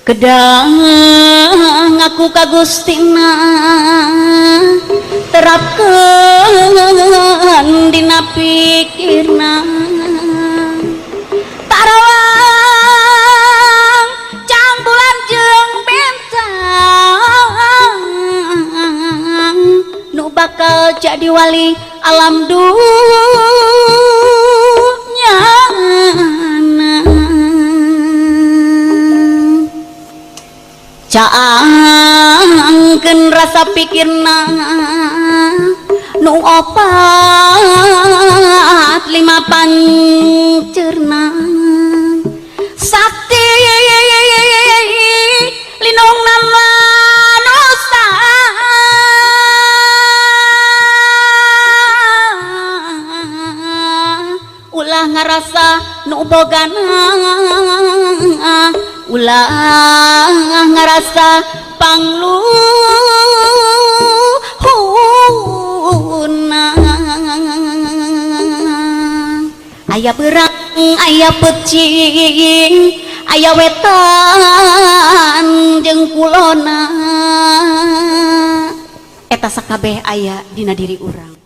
Kedah ngaku ka Gustina, terapkeun dina pikirna. Tarawang cang bulan jeung bintang nu bakal jadi wali alam dunya. Caangkeun rasa pikirna nu opat lima pancerna, sakti linongna manusa, ulah ngarasa nu bogana, ulah ngarasa pangluhurna. Aya berang, aya pecing, aya wetan jeung kulona, eta sakabeh aya dina diri urang.